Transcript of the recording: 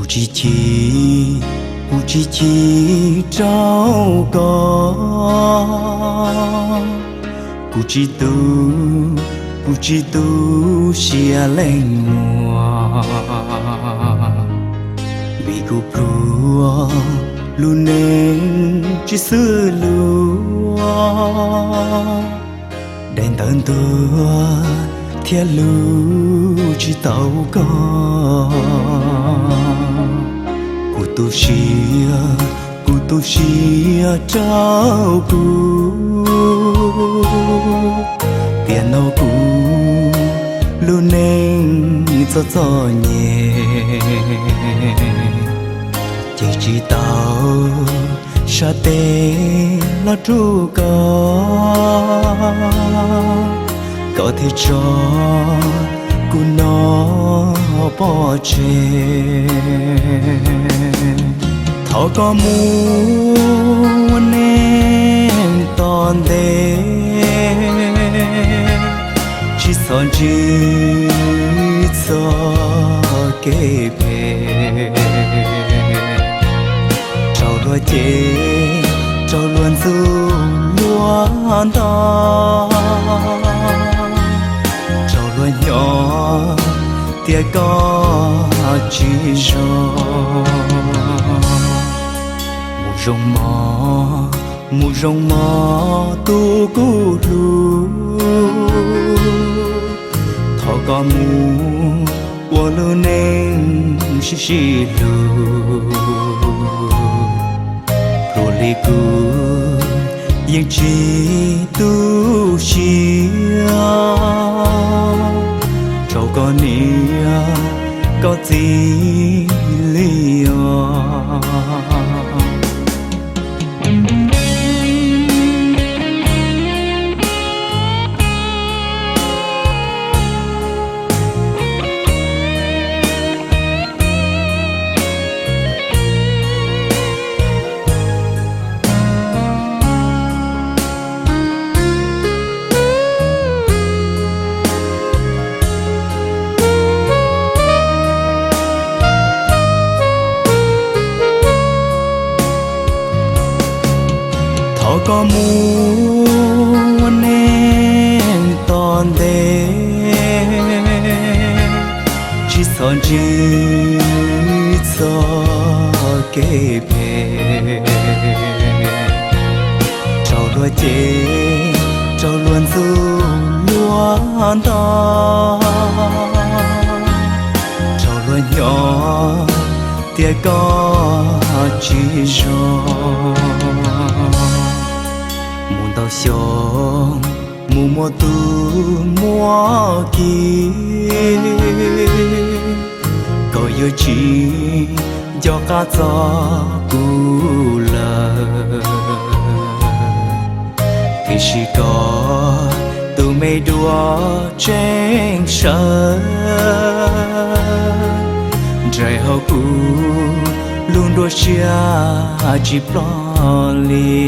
Tsis chim, kuv tsis chim rau koj. Kuv tsis tu, kuv tsis tu siab leej muag, vim kuv pluag lub neej tsis xws luag. Daim ntawv ntuag thiab hlub tsis tau koj. Kuv tu siab, kuv tu siab rau kuv, tiam no kuv lub neej txom txom nyem, ces tsis tau sab tes los rub koj, koj thiaj tso kuv noj pov tseg. Thov koj mus ua neej tom ntej, tsis txhob ntsib txoj kev phem, raug luag cem, raug luag ntxub luag nto, raug luag nyob tias koj tsis zoo. Mus zoo mog, mus zoo mog tus kuv hlub, thov koj mus ua lub neej sib sib hlub. Pluag li kuv yeej tsis tu siab rau koj niam koj txiv li os. Thov koj mus ua neej tom ntej, tsis txhob ntsib txoj kev phem, raug luag cem, raug luag ntxub luag nto, raug luag nyob tias koj tsis zoo. Mus ntau xyoo, mus muaj tus muaj kiv, koj yuav tsis nco qab txog kuv lawm. Tiam sis koj tus me dua tseeb sawv nraim hauv kuv lub nruab siab tsis ploj li.